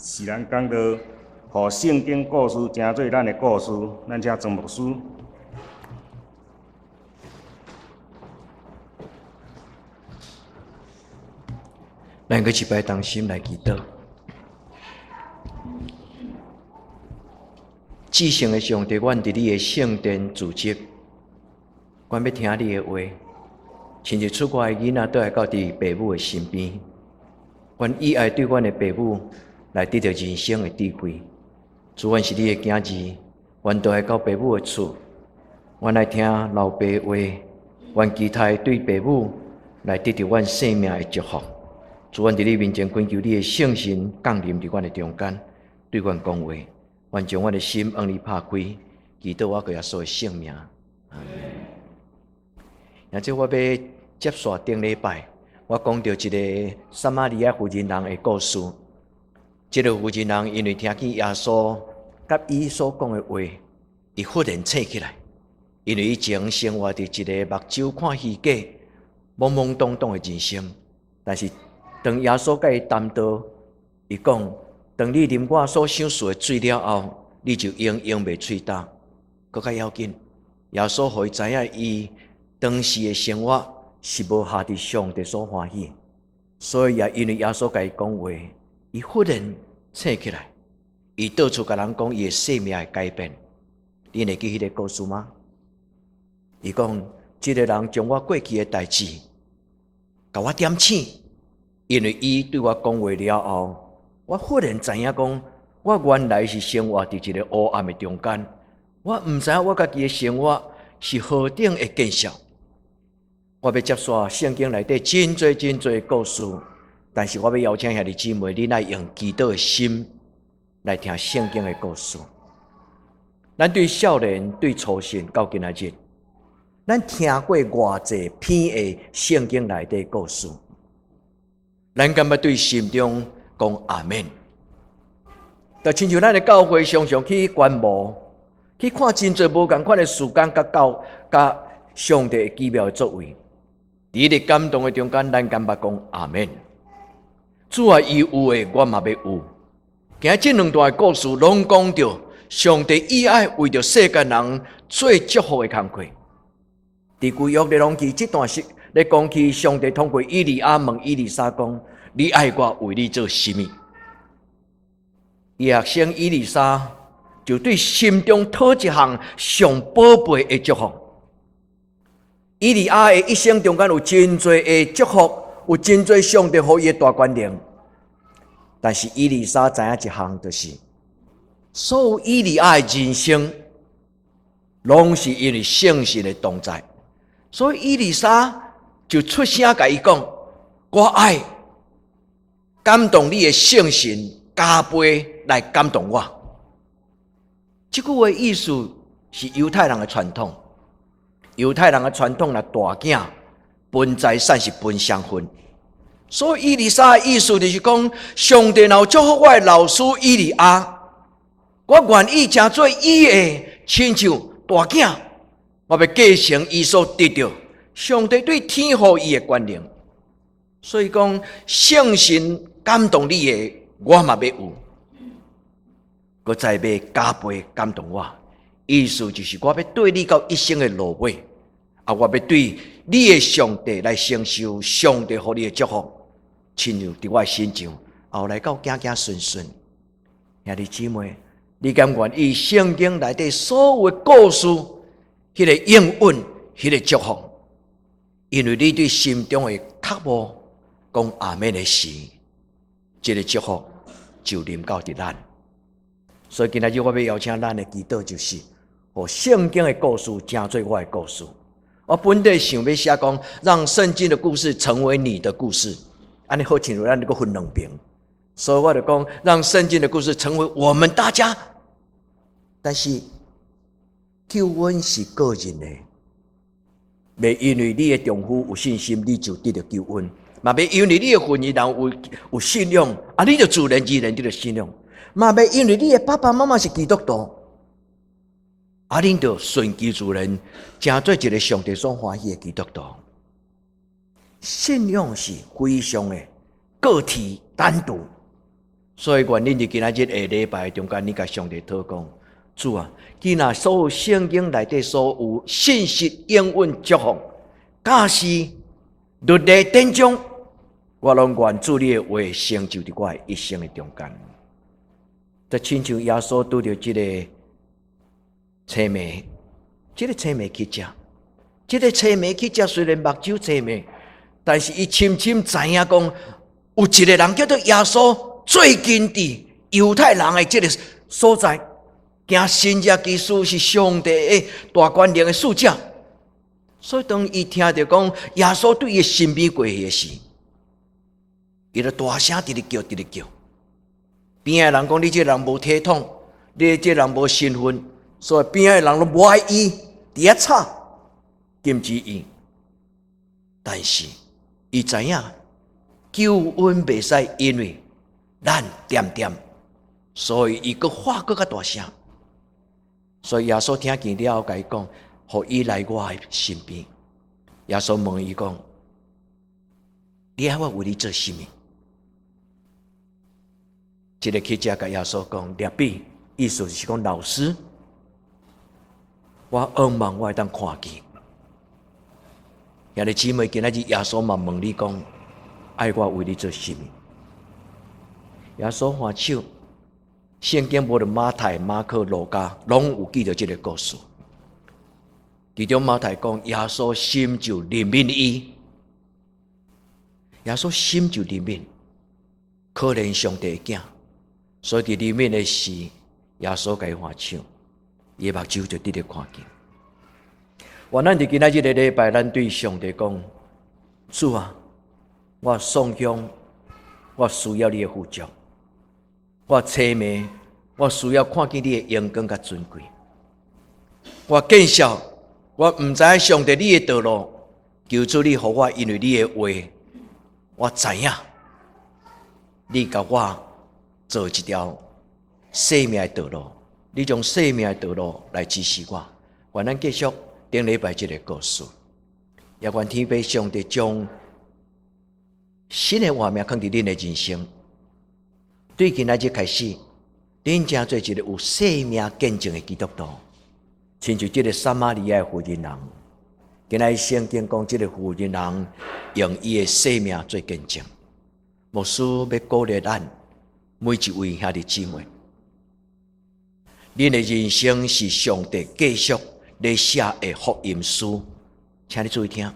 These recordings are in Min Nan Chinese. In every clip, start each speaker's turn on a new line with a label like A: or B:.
A: 是咱講道，予聖經故事成做咱的故事。咱請莊牧師。
B: 咱閣一擺同心來祈禱。至聖的上帝，阮佇你的聖殿聚集，阮欲聽你的話，親像出外的囡仔倒來到佇爸母的身邊，阮以愛對阮的爸母來得著人生的智慧。主，阮是你的囝兒，阮倒來到爸母的厝，阮愛聽老爸話，阮期待對爸母來得著阮生命的祝福。主，阮佇你面前懇求你的聖神降臨佇阮的中間，對阮講話。阮將阮的心向你拍開，祈禱我閣耶穌的聖名。阿們。現在我欲接續頂禮拜，我講著一个撒瑪利亞婦人人的故事。這个婦人人因為聽見耶穌佮伊所講的話，伊忽然醒起來，因為伊以前生活佇一个目睭看虛假、懵懵懂懂的人生。但是當耶穌佮伊談道，伊講：當你啉我所賞賜的水了後，你就永永袂喙焦。閣較要緊，耶穌予伊知影，伊當時的生活是無合佇上帝所歡喜，所以也因為耶穌共伊講話，伊忽然醒起來，伊到處共人講伊的生命的改變。恁會記彼个故事嗎？伊講：這个人將我過去的代誌，共我點醒，因為伊對我講話了後，我忽然知影講，我原來是生活佇一个黑暗的中間，我毋知影我家己的生活是何等的見笑。我欲接續聖經內底真濟真濟故事，但是我欲邀請兄弟姊妹，恁愛用祈禱的心來聽聖經的故事。咱對少年、對初信到今仔日，咱聽過偌濟篇的聖經內底故事，咱敢捌對心中講阿們？就親像咱的教會常常去觀摩，去看真濟無仝款的事工，佮教佮上帝奇妙的作為。佇彼个感動的中間，咱敢捌講阿們？主啊，伊有的，我嘛欲有。今仔這兩段的故事，攏講著上帝以愛為著世間人做祝福的工課。佇舊約咧講起這段是咧講起上帝通過以利亞問以利沙講：你愛我為你做啥物？伊學生以利沙就對心中討一項上寶貝的祝福。以利亞的一生中間有真濟的祝福，有真濟上帝予伊的大權能。但是以利沙知影一項，就是所有以利亞的人生，攏是因為聖神的同在。所以以利沙就出聲共伊講：我愛感動你的聖神加倍來感動我。這句話意思是猶太人的傳統。猶太人的傳統，若大囝分財產是分雙份。所以以利沙的意思就是講，上帝若有祝福我的老師以利亞，我願意成做伊的親像大囝，我欲繼承伊所得著上帝對天予伊的權能。所以講，聖神感動你的，我嘛欲有，閣再欲加倍感動我。意思就是我欲綴你到一生的落尾，啊，我欲對你的上帝來承受上帝予你的祝福，親像佇我的身上，後來到子子孫孫。兄弟姊妹，你敢願意聖經內底所有的故事，彼个應允，彼个祝福？因為你對心中的渴慕講阿們的時，這个祝福就臨到佇咱。所以今仔日我欲邀請咱的祈禱，就是予聖經的故事成做我的故事。我本底想欲寫講，讓聖經的故事成為你的故事，按呢好親像咱閣分兩邊。所以我就講，讓聖經的故事成為我們大家。但是救恩是個人的，袂因為你的丈夫有信心，你就得著救恩；嘛袂因為你的婚姻人有信仰，啊，你就自然而然得著信仰；嘛袂因為你的爸爸媽媽是基督徒，啊，恁就順其自然成做一个上帝所歡喜的基督徒。信仰是非常的個體單獨，所以，願恁佇今仔日下禮拜中間，你共上帝禱告，主啊，今仔所有聖經內底所有信息、應允、祝福、教示、律例典章，我攏願主你的話成就佇我的一生的中間。就親像耶穌拄著這个青盲，這个青盲乞食，這个青盲乞食雖然目睭青盲，但是伊深深知影講，有一个人叫做耶穌，最近佇猶太人的這个所在，行神蹟奇事是上帝的大權能的使者，所以當伊聽著講耶穌對伊身邊過去的時，伊就大聲佇咧叫，佇咧叫。邊仔的人講你這个人無體統，你這个人無身份，所以邊仔的人攏無愛伊，佇遐吵，禁止伊。但是伊知影救恩袂使因為咱恬恬，所以伊閣喊閣較大聲。所以耶穌聽見了後，共伊講，予伊來我的身邊。耶穌問伊講：你愛我為你做啥物？這个乞食共耶穌講：拉比，意思是講老師，我向望我會當看見。兄弟姊妹，今仔日耶穌嘛問你講：愛我為你做啥物？耶穌揮手，聖經無論馬太、馬可、路加，攏有記著這个故事。其中馬太講，耶穌心就憐憫伊，耶穌心就憐憫，可憐上帝的囝，所以佇憐憫的時，耶穌共伊揮手，伊的目睭就得著看見。願咱佇今仔日个禮拜，咱對上帝講：主啊，我送香，我需要你的扶助。我青盲，我需要看見你的榮光佮尊貴。我見笑，我毋知影上帝你的道路，求主你予我，因為你的話，我知影，你共我做一條生命的道路，你將生命的道路來指示我。願咱繼續頂禮拜這个故事，也願天父上帝將新的畫面放佇恁的人生。對今仔日開始，恁成做一个有生命見證的基督徒，親像這个撒瑪利亞的婦人人。今仔日聖經講，這个婦人人用伊的生命做見證。牧師欲鼓勵咱每一位兄弟姊妹，恁的人生是上帝繼續咧寫的福音書，請你注意聽。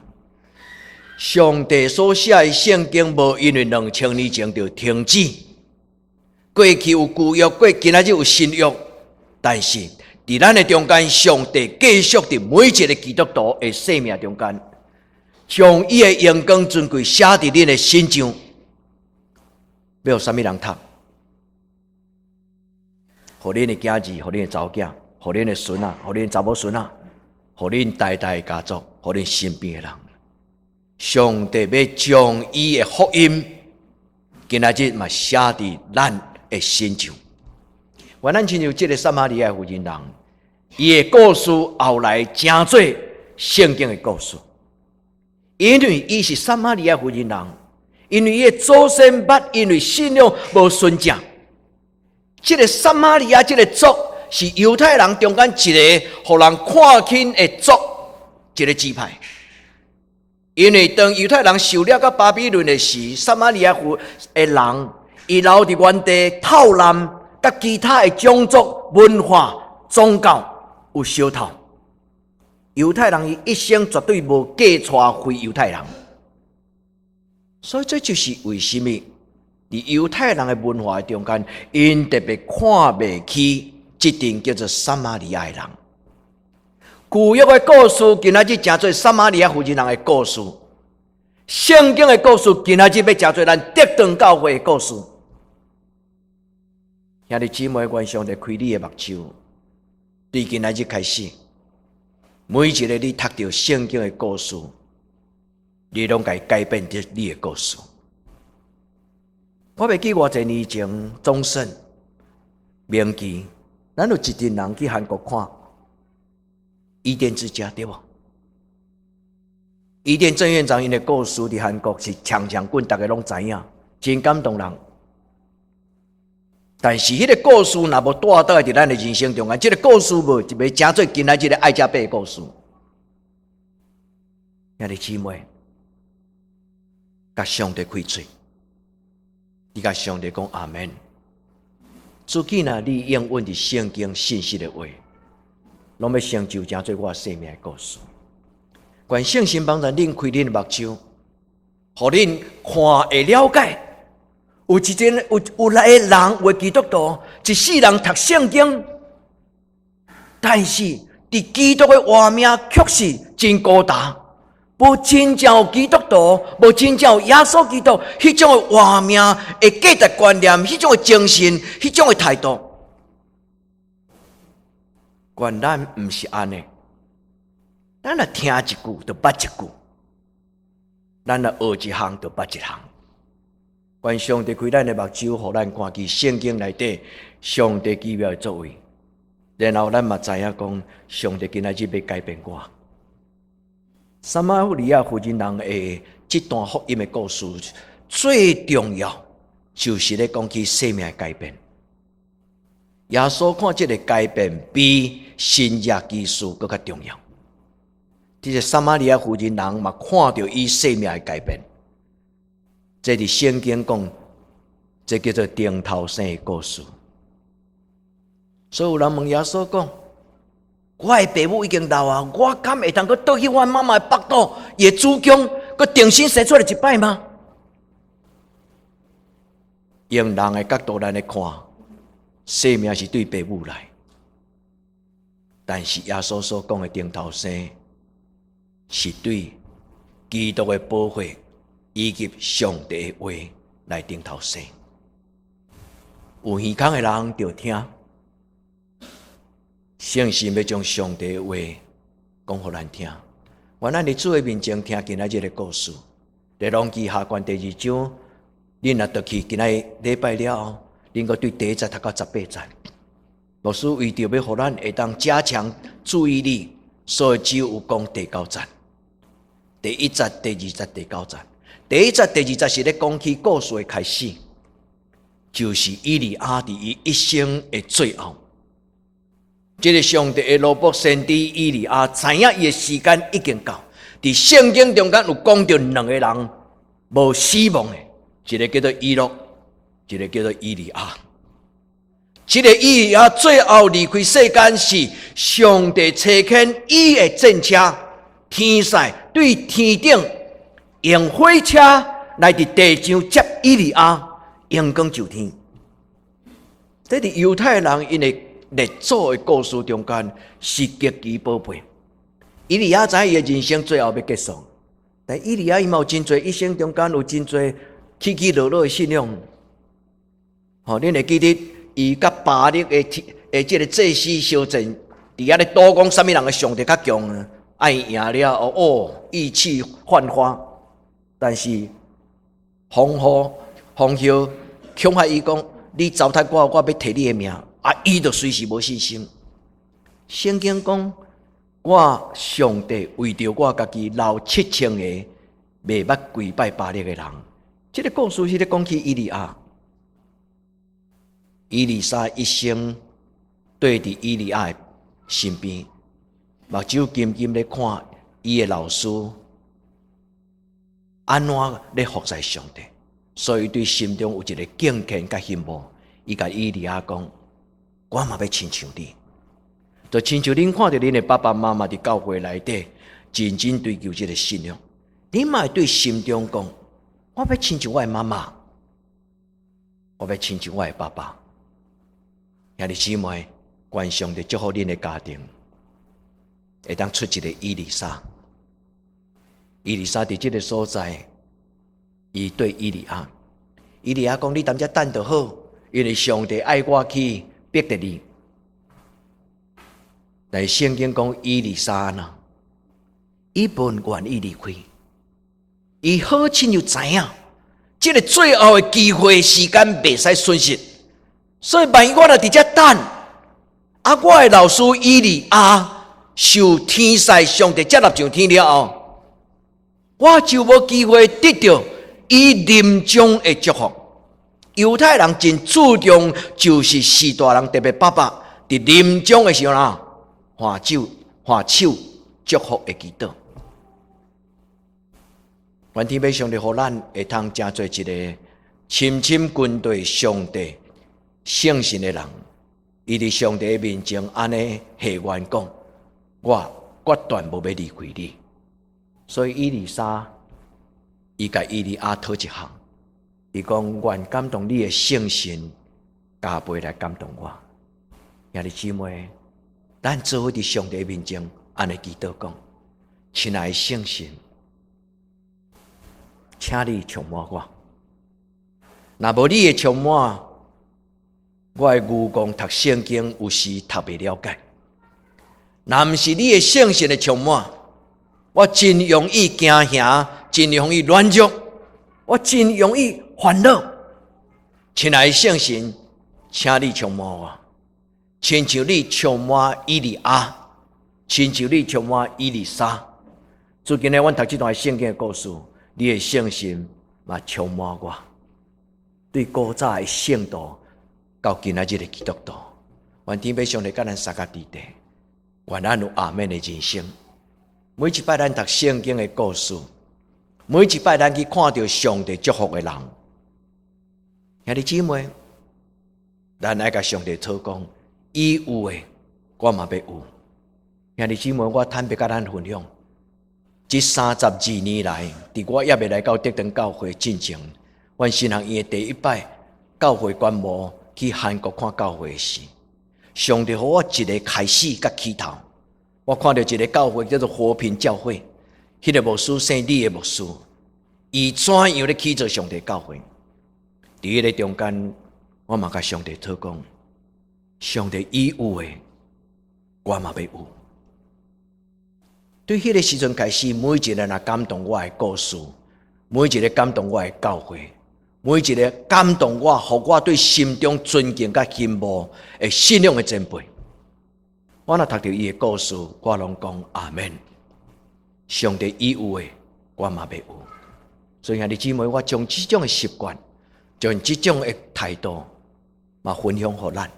B: 上帝所寫的聖經，無因為2000年前就停止。過去有舊約，過今仔日有新約，但是佇咱的中間，上帝繼續佇每一个基督徒的生命中間，將伊的榮光尊貴寫佇恁的身上，欲予啥物人讀？予恁的囝兒，予恁的查某囝，予恁的孫仔，予恁查某孫仔，予恁代代家族，予恁身邊的人。上帝欲將伊的福音，今仔日嘛寫佇咱的身上。願咱親像這个撒瑪利亞婦人人，伊的故事後來成做聖經的故事，因為伊是撒瑪利亞婦人人，因為伊的祖先捌因為信仰無純正。這个撒瑪利亞這个族是猶太人中間一个予人看輕的族，一个支派。因為當猶太人受掠到巴比倫的時，撒瑪利亞婦的人，伊留佇原地透濫，佮其他的種族文化宗教有相投。猶太人伊一生絕對無嫁娶非猶太人，所以這就是為什麼佇猶太人的文化中間，𪜶特別看袂起這陣叫做撒瑪利亞的人。舊約的故事，今仔日成做撒瑪利亞婦人人的故事；聖經的故事，今仔日欲成做咱得當教會的故事。兄弟姊妹，願上帝開你的目睭，對今仔日開始，每一个你讀著聖經的故事，你攏共伊改變著你的故事。我袂記偌濟年前，總選明記，咱有一陣人去韓國看伊甸之家，對無？伊甸鄭院長𪜶的故事佇韓國是強強滾，逐家攏知影，真感動人。但是彼个故事若無帶倒來佇咱的人生中間，這個故事無就袂成做今仔這個愛食飯的故事。兄弟姊妹，共上帝開喙，你共上帝講阿們。主囝，你應允佇聖經信實的話，攏欲成就成做我生命的故事。願聖神幫助恁開恁的目睭，予恁看會了解。有一陣有有來的人，有基督徒，一世人讀聖經，但是佇基督的活命卻是真孤單，無真正有基督徒，無真正有耶穌基督彼種的活命的價值觀念，彼種的精神，彼種的態度。願咱毋是按呢，咱若聽一句就捌一句，咱若學一項就捌一項。願上帝開咱的目睭，予咱看見聖經內底上帝奇妙的作為，然後咱嘛知影講，上帝今仔日欲改變我。撒瑪利亞婦人人的這段福音的故事，最重要就是咧講起生命的改變。耶穌看這個改變比神蹟奇事閣較重要。這個撒瑪利亞婦人人嘛看著伊生命的改變。這佇聖經講，這叫做頂頭生的故事。所以有人問耶穌講：我的爸母已經老啊，我敢會當閣倒去阮媽媽的腹肚，伊的子宮，閣重新生出來一擺嗎？用人的角度來來看，生命是對爸母來，但是耶穌所講的頂頭生，是對基督的寶血以及上帝的話來頂頭生。有耳孔的人就聽，聖神欲將上帝的話講予咱聽。願咱佇主的面前聽今仔日的故事。列王紀下卷第二章，恁若倒去今仔日禮拜了後，恁閣對第一節讀到18節。牧師為著欲予咱會當加強注意力，所以只有講第九節。第一節、第二節、第九節。第一節、第二節是咧講起故事的開始，就是以利亞佇伊一生的最後。這個上帝的奴僕先知以利亞知影伊的時間已經到。佇聖經中間有講著兩個人無死亡的，一個叫做以諾，一個叫做以利亞。這個以利亞最後離開世間是上帝差遣伊的戰車天使對天頂用火車來佇地上接以利亞，榮光上天。這佇猶太人𪜶的列祖的故事中間是極其寶貝。以利亞知影伊的人生最後欲結束，但以利亞伊嘛有真濟一生中間有真濟起起落落的信仰。吼，恁會記得伊佮巴力的的這個祭司相戰，佇遐咧賭講啥物人的上帝較強啊？啊伊贏了後，哦，意氣煥發。但是風雨風雨恐嚇伊講：你糟蹋我，我欲提你的命。啊！伊就隨時無信心。聖經講，我上帝為著我家己留7000個袂捌跪拜巴力的人。這個故事是咧講起以利亞。以利沙一生綴佇以利亞的身邊，目睭金金咧看伊的老師按怎咧服侍上帝，所以對心中有一個敬虔佮羨慕。伊共以利亞講：我嘛欲親像你，就親像恁看著恁的爸爸媽媽佇教會內底認真追求這個信仰，恁嘛會對心中講：我欲親像我的媽媽，我欲親像我的爸爸。兄弟姊妹，願上帝祝福恁的家庭，會當出一個以利沙。以利沙佇這個所在，伊對以利亞，以利亞講：你踮遮等就好，因為上帝愛我去伯特利。但是聖經講以利沙呢，伊無願意離開，伊好親像知影，這個最後的機會時間袂使損失，所以萬一我若佇遮等，啊，我的老師以利亞受天使上帝接納上天了後，我就無機會得著伊臨終的祝福。猶太人真注重，就是序大人特別爸爸佇臨終的時候啦，揮手祝福的祈禱。願天父上帝予咱會通成做一个深深跟隨上帝聖神的人，伊佇上帝面前按呢許願講：我決斷無欲離開你。所以以利沙，伊共以利亞討一項，伊講願感動你的聖神加倍來感動我。兄弟姊妹，咱做伙佇上帝面前按呢祈禱講：親愛的聖神，請你充滿我。若無你的充滿，我的愚戇讀聖經有時讀袂了解。若毋是你的聖神的充滿，我真容易驚嚇，真容易軟弱，我真容易煩惱。親愛的聖神，請你充滿我，親像你充滿以利亞，親像你充滿以利沙。最近呢，阮讀這段聖經的故事，你的聖神嘛充滿我。對古早的聖徒到今仔日的基督徒，願天父上帝佮咱相佮佇咧，願咱有阿們的人生。每一擺咱讀聖經的故事，每一擺咱去看著上帝祝福的人，兄弟姊妹，咱愛共上帝討講，伊有的，我嘛欲有。兄弟姊妹，我坦白佮咱分享，這32年來，佇我猶未來到德長教會進前，阮神學院的第一擺教會觀摩去韓國看教會時，上帝予我一个開始佮起頭。我看著一个教會叫做和平教會，彼个牧師姓李的牧師，伊怎樣咧起造上帝教會？佇彼个中間，我嘛共上帝討講，上帝伊有的，我嘛欲有。對彼个時陣開始，每一个若感動我的故事，每一个感動我的教會，每一个感動我，予我對心中尊敬佮羨慕的信仰的前輩，我若讀著伊的故事，我攏講阿們。上帝伊有的，我嘛欲有。所以兄弟姊妹，我將這種的習慣，將這種的態度，嘛分享予咱。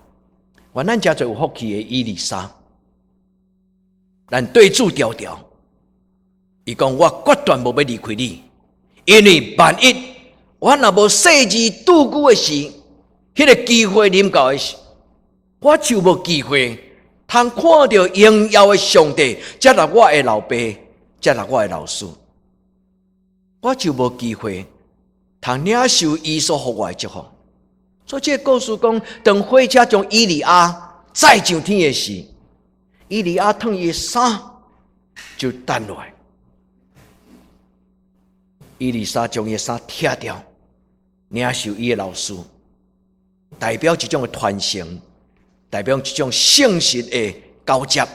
B: 願咱成做有福氣的以利沙，咱對主牢牢。伊講我決斷無欲離開你，因為萬一我若無細膩拄久的時，彼个機會臨到的時，我就無機會通看著榮耀的上帝，接納我的老爸，接納我的老師，我就無機會通領受伊所予我的祝福。所以這个故事講，當火車將以利亞載上天的時，以利亞脫伊的衫就擲落來，以利沙將伊的衫拆掉，領受伊的老師，代表一種的傳承，代表一種聖實的交接，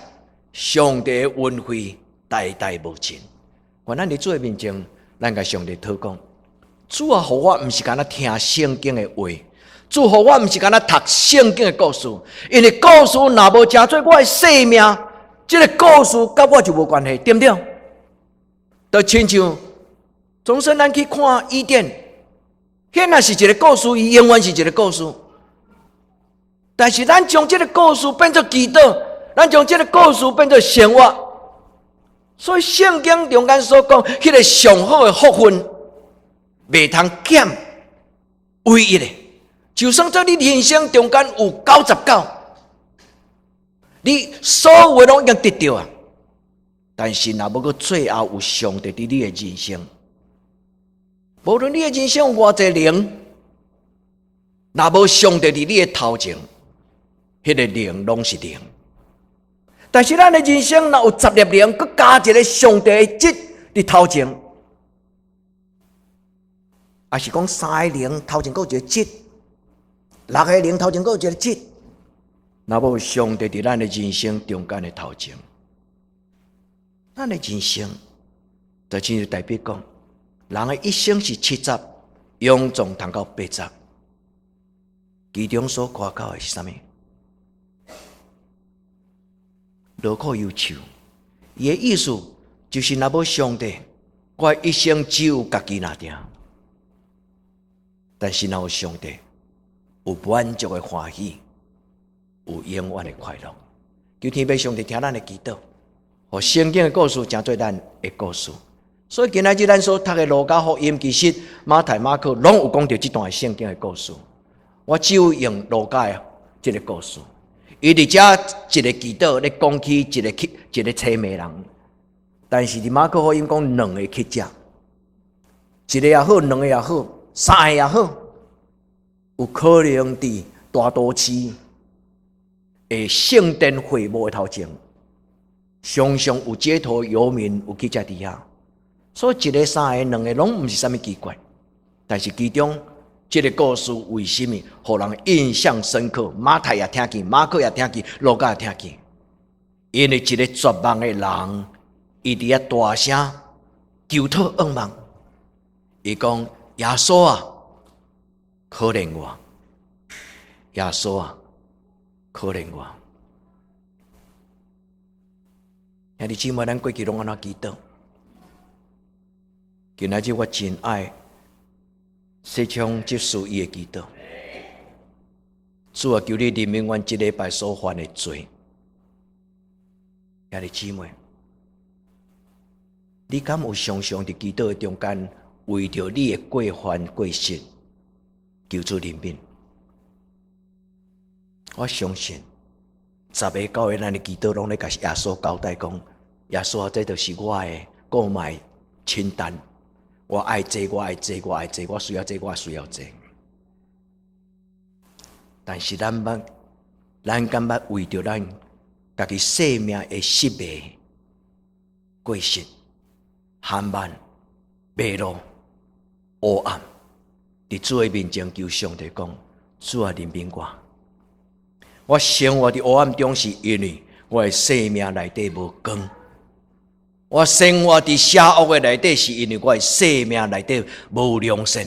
B: 上帝的恩惠代代無盡。願咱佇主的面前，咱共上帝討講，主啊，予我毋是干焦聽聖經的話，主予我毋是干焦讀聖經的故事，因為故事若無成做我的生命，這个故事佮我就無關係，對毋對？就親像總算咱去看伊甸，彼若是一个故事，伊永遠是一个故事。但是咱將這个故事變做祈禱，咱將這个故事變做生活。所以聖經中間所講，彼个上好的福分，袂通減，唯一的，就算做你人生中間有99，你所有的攏已經得著啊。但是若無閣最後有上帝佇你的人生，無論你的人生有偌濟靈，若無上帝佇你的頭前，彼个靈攏是零。但是咱的人生若有十粒靈，閣加一个上帝的質佇頭前，抑是講三个靈頭前閣有一個質，六個靈頭前閣有一個質，若無上帝佇咱的人生中間的頭前，咱的人生就親像大衛講，人的一生是70，勇壯通到80，其中所誇口的是啥物？勞苦憂愁，伊的意思就是若無上帝，我一生只有家己爾爾。但是若有上帝，有滿足的歡喜，有永遠的快樂。求天父上帝聽咱的祈禱，予聖經的故事成做咱的故事。所以今仔日咱所讀的路加福音，其實馬太、馬可攏有講著這段聖經的故事。我只有用路加的這个故事。伊佇遮一个祈禱咧講起一个吹糜人，但是佇馬可福音講兩个乞者，一个也好，兩個也好，三個也好，有可能佇大都市的聖殿會幕的頭前，常常有街頭遊民有乞者佇遐，所以一个、三个、兩个攏毋是啥物奇怪，但是其中這个故事為啥物予人印象深刻？馬太也聽見，馬可也聽見，路加也聽見。因為一个絕望的人，伊佇遐大聲求討願望，伊講：耶穌啊，可憐我！耶穌啊，可憐我！兄弟姊妹，咱過去攏按怎祈禱？今仔日我真愛細唱這首伊的祈禱。主啊，求你憐憫阮這禮拜所犯的罪。兄弟姊妹，你敢有常常佇祈禱的中間，為著你的過犯過失，求主憐憫？我相信，十个九个咱的祈禱攏咧共耶穌交代講：耶穌啊，這就是我的購買清單。我愛這，我愛這，我愛這，我需要這，我需要這。但是咱捌，咱敢捌為著咱家己生命的失敗、過失、含慢、迷路、黑暗，佇主的面前求上帝講：主啊，憐憫我。我生活佇黑暗中，是因為我的生命內底無光。我生活佇邪惡的內底，是因為我的生命內底無良善。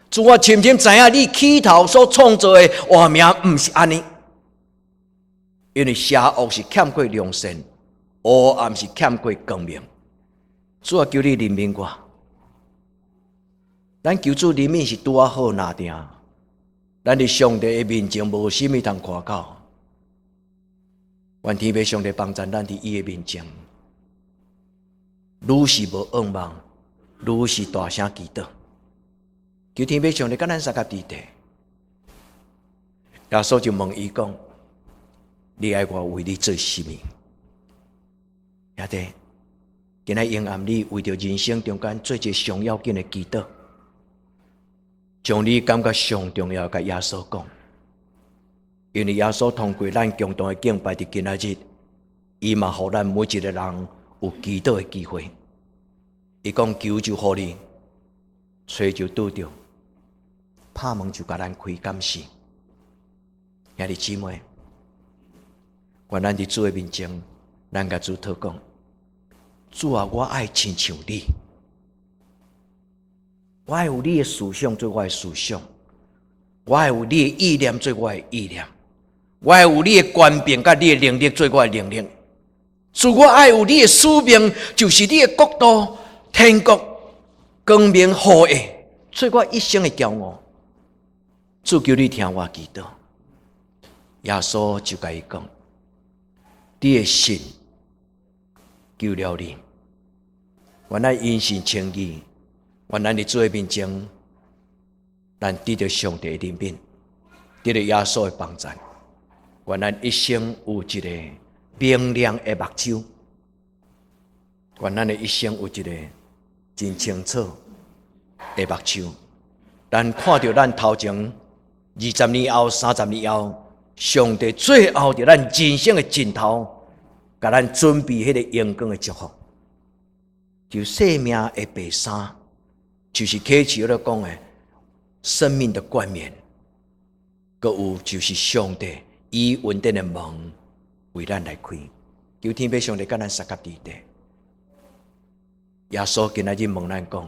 B: 主，我深深知影你起頭所創造的畫面毋是按呢，因為邪惡是欠過良善，黑暗是欠過光明。主啊，求你憐憫我。咱求主憐憫是拄仔好拿定，咱佇上帝的面前無啥物通誇口。願天父上帝幫助咱佇伊的面前，愈是無願望，愈是大聲祈禱。求天父上帝佮咱相佮佇咧。耶穌就問伊講：你愛我為你做啥物？兄弟，今仔昏暗你為著人生中間做一个上要緊的祈禱，將你感覺上重要，共耶穌講。因為耶穌通過咱共同的敬拜，佇今仔日，伊嘛予咱每一个人有祈禱的機會。伊講求就予你，揣就拄著，拍門就共咱開，敢是？兄弟姊妹，願咱佇主的面前，咱共主禱講：主啊，我愛親像你，我愛有你的思想做我的思想，我愛有你的意念做我的意念，我愛有你的權柄佮你的能力做我的能力。主，我愛有你的使命，就是你的國度、天國、光明、後裔，做我一生的驕傲。主，求你聽我祈禱。耶穌就共伊講：你的信救了你。原來因信稱義，願咱佇主的面前，咱得著上帝的憐憫，得著耶穌的幫助。願咱一生有一个明亮的目睭，願咱的一生有一个真清楚的目睭。咱看著咱頭前20年後、30年後，上帝最後佇咱人生的盡頭，共咱準備彼个榮光的祝福。就生命的白衫，就是啟示咧講的生命的冠冕，閣有就是上帝以恩典的門為咱來開。求天父上帝佮咱相佮佇咧。耶穌今仔日問咱講：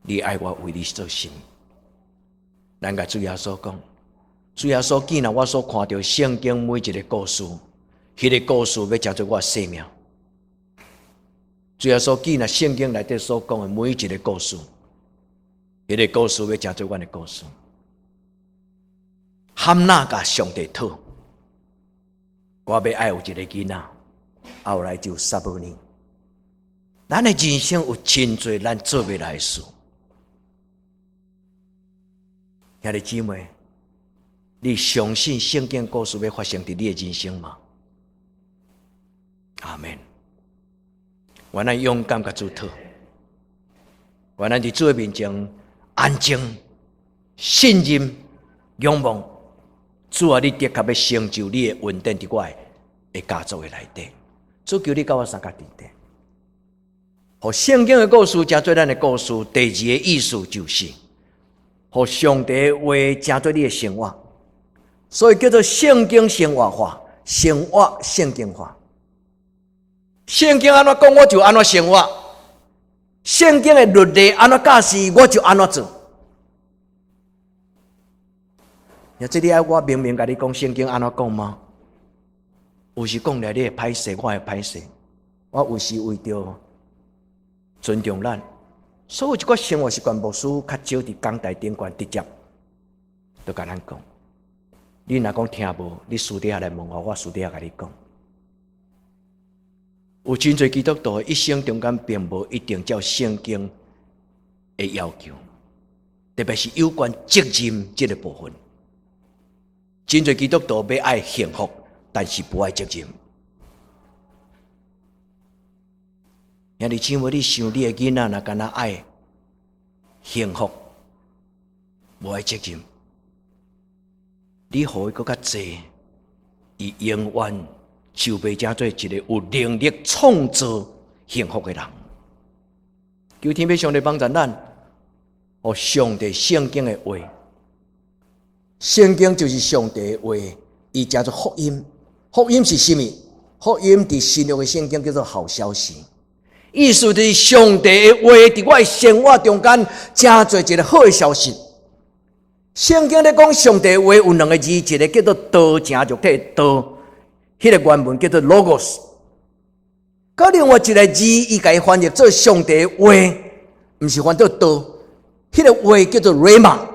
B: 你愛我為你做啥物？咱共主耶穌講，主耶穌見了我所看著聖經每一个故事，彼个故事欲成做我的生命。主耶穌見了聖經內底所講的每一个故事，彼个故事欲成做阮的故事。含納共上帝討。我欲愛有一个囡仔，後來就撒母耳。咱的人生有真濟咱做袂來的事。兄弟姊妹，你相信聖經故事欲發生佇你的人生嗎？阿門。願咱勇敢共主討，願咱佇主的面前安靜、信任、仰望。主啊，你的確欲成就你的恩典佇我的家族的內底。主求你佮我相佮佇底。予聖經的故事成做咱的故事，第二个意思就是，予上帝的話成做你的生活，所以叫做聖經生活化，生活聖經化。聖經按怎講，我就按怎生活；聖經的律例按怎教示，我就按怎做。呀，這你愛我明明共你講聖經按怎講嗎？有時講來你會歹勢，我會歹勢。我有時為著尊重咱，所以這寡生活習慣牧師較少佇講台頂懸直接就共咱講。你若講聽無，你私底下來問我，我私底下共你講。有真濟基督徒一生中間並無一定照聖經的要求，特別是有關責任這個部分。真濟基督徒欲愛幸福，但是無愛責任。兄弟姊妹，你想你的囡仔若干焦愛幸福，無愛責任，你予伊閣較濟，伊永遠就袂成做一個有能力創造幸福的人。求天父上帝幫助咱，予上帝聖經的話，聖經就是上帝的話，伊成做福音。福音是啥物？福音佇新約的聖經叫做好消息，意思就是上帝的話佇我的生活中間成做一个好的消息。聖經咧講上帝的話有兩个字，一个叫做道成肉體的道。彼个原文叫做 logos，佮另外一个字，伊共伊翻譯做上帝的話，毋是翻做道，彼个話叫做 rhema。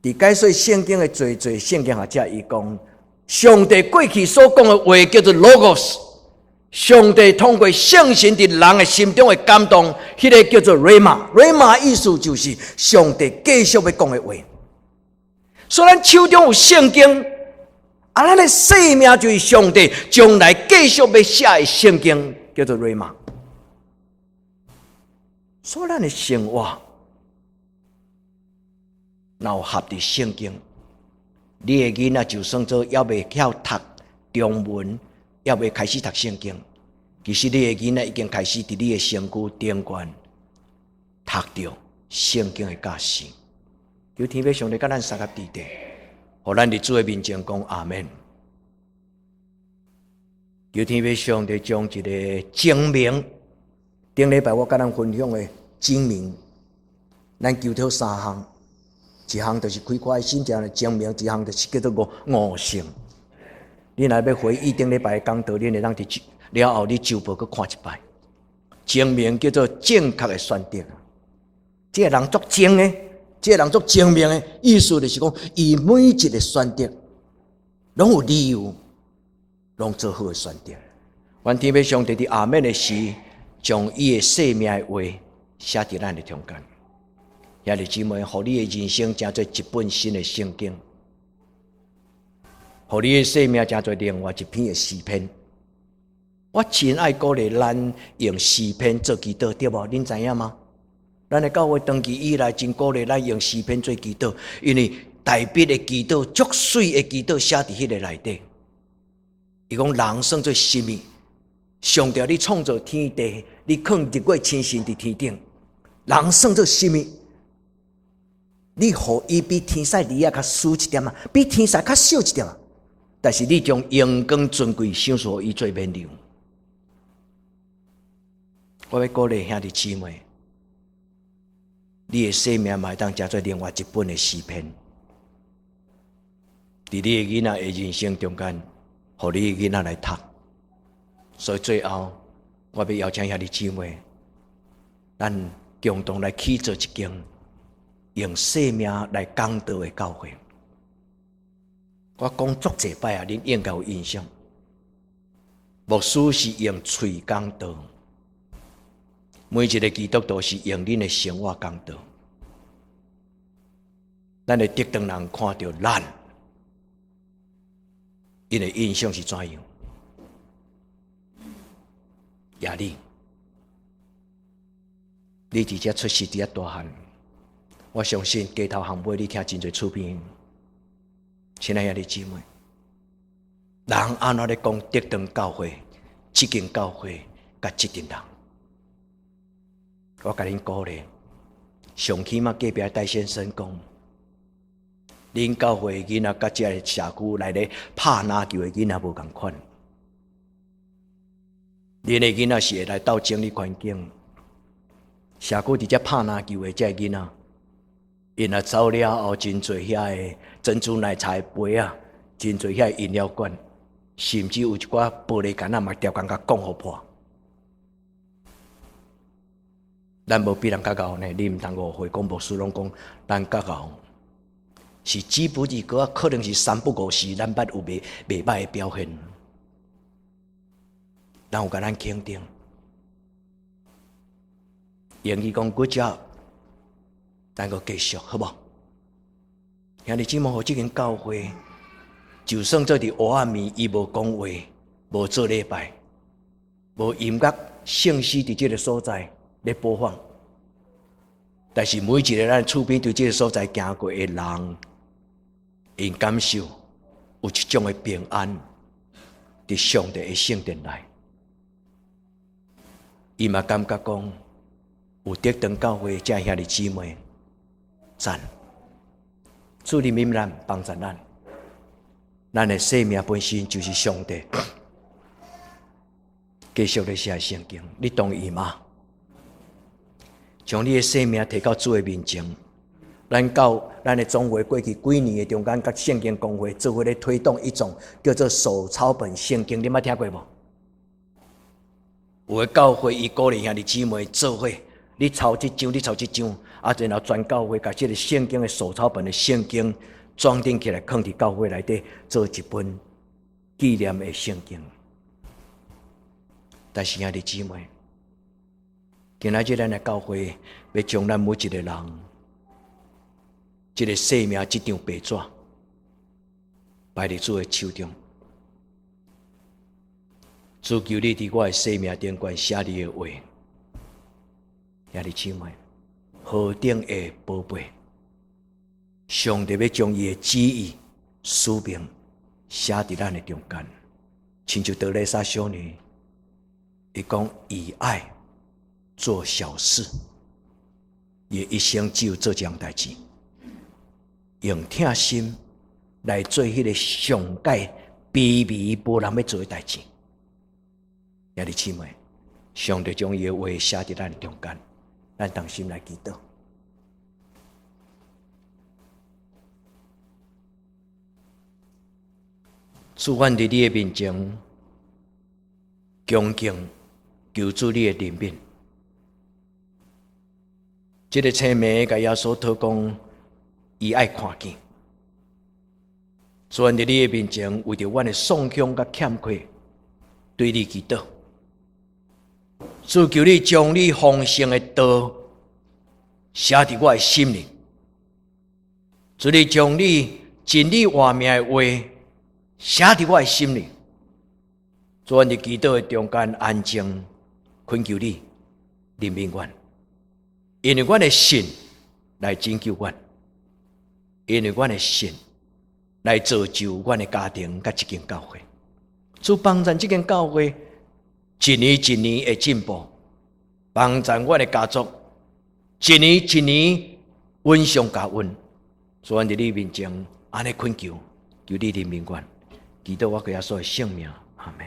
B: 佇解說聖經的濟濟聖經學者，伊講，上帝過去所講的話叫做 logos，上帝通過聖神佇人的心中的感動，彼个叫做 rhema。rhema 意思就是上帝繼續欲講的話。所以咱手中有聖經，啊，咱的生命就是上帝將來繼續欲寫的聖經，叫做瑞瑪。所以咱的生活，若有合佇聖經，你的囡仔就算做猶未曉讀中文，猶未開始讀聖經，其實你的囡仔已經開始佇你的身軀頂懸讀著聖經的教示。求天父上帝佮咱相佮佇底，予咱佇主的面前講阿們。求天父上帝將一个精明，頂禮拜我佮咱分享的精明，咱求討三項，一項就是開闊的心，一項是精明，一項就是叫做悟性。你若欲回憶頂禮拜的講道，你會當佇了後你周報閣看一擺。精明叫做正確的選擇，這个人足精的。這个人足精明的意思就是講，伊每一个選擇攏有理由，攏做好的選擇。願天父上帝佇阿們的時，將伊的生命的話寫佇咱的中間。兄弟姊妹，予你的人生成做一本新的聖經，予你的生命成做另外一篇的詩篇。我真愛鼓勵咱用詩篇做祈禱，對無？恁知影嗎？咱的教會長期以來真鼓勵咱用詩篇做祈禱，因為大衛的祈禱、足媠的祈禱寫佇彼个內底。伊講人算做啥物？上帝你創造天地，你囥日月星辰佇天頂，人算做啥物？你予伊比天使兒仔較輸一點仔，比天使較少一點仔，但是你將榮光尊貴賞賜予伊做勉勵。我欲鼓勵兄弟姊妹。你的生命嘛會當成做另外一本的詩篇，佇你的囡仔的人生中間，予你的囡仔來讀。所以最後，我欲邀請兄弟姊妹，咱共同來起造一間用生命來講道的教會。我講足濟擺啊，恁應該有印象。牧師是用喙講道，每一个基督徒是用恁的生活講道。咱的竹塘人看著咱，𪜶的印象是怎樣？亞里，你佇遮出世，佇遮大漢，我相信街頭巷尾你聽真濟厝邊，親愛兄弟姊妹，人按怎咧講竹塘教會、這間教會佮這陣人？我共恁鼓勵，上起碼隔壁戴先生講，恁教會囡仔佮這个社區內咧拍籃球的囡仔無仝款。恁的囡仔是會來鬥整理環境，社區佇遮拍籃球的這个囡仔，𪜶若走了後，真濟遐个珍珠奶茶的杯仔，真濟遐个飲料罐，甚至有一寡玻璃罐仔嘛，逐工共講予破。咱無比人較𠢕呢，你毋通誤會，講牧師攏講咱較𠢕，是只不過可能是三不五時，咱捌有袂袂䆀的表現。咱有共咱肯定，英語講 good job，咱閣繼續好無？兄弟姊妹，予這間教會，就算做佇黑暗暝，伊無講話，無做禮拜，無音樂聖詩佇這个所在咧播放，但是每一个咱厝邊對這个所在行過的人，𪜶感受有一種的平安，佇上帝的聖殿內。伊嘛感覺講，有竹塘教會這兄弟姊妹，讚，主憐憫咱，幫助咱，咱的生命本身就是上帝。繼續咧寫聖經，你同意嗎？將你的生命提到主的面前，咱到咱的總會過去幾年的中間，佮聖經公會做伙咧推動一種叫做手抄本聖經，你捌聽過無？有的教會伊鼓勵兄弟姊妹做伙，你抄這張，你抄這張，啊，然後全教會共這个聖經的手抄本的聖經裝訂起來，囥佇教會內底做一本紀念的聖經。但是兄弟姊妹，今仔日咱的教會欲將咱每一个人，這个生命這張白紙，擺佇主的手中。主求你佇我的生命頂懸寫你的話，兄弟姊妹，何等的寶貝！上帝欲將伊的旨意、使命寫佇咱的中間，親像德蕾莎修女，伊講以愛做小事，伊一生只有做這項代誌，用疼心來做彼个上蓋卑微無人欲做的代誌。兄弟姊妹，上帝將伊的話寫佇咱中間，咱同心來祈禱。主，阮佇你的面前，恭敬求主你的憐憫。這个青盲共耶穌討講，伊愛看見。主，阮佇你的面前，為著阮的喪向佮欠缺，對你祈禱。主，求你將你豐盛的道寫佇我的心裡。主，你將你真理活命的話寫佇我的心裡。主，阮佇祈禱的中間安靜，懇求你憐憫阮，因為阮的信來拯救阮，因為阮的信來造就阮的家庭佮這間教會。主，幫助這間教會一年一年的進步，幫助阮的家族一年一年穩上加穩。主，阮佇你面前按呢懇求，求你憐憫阮，祈禱我耶穌的聖名，阿們。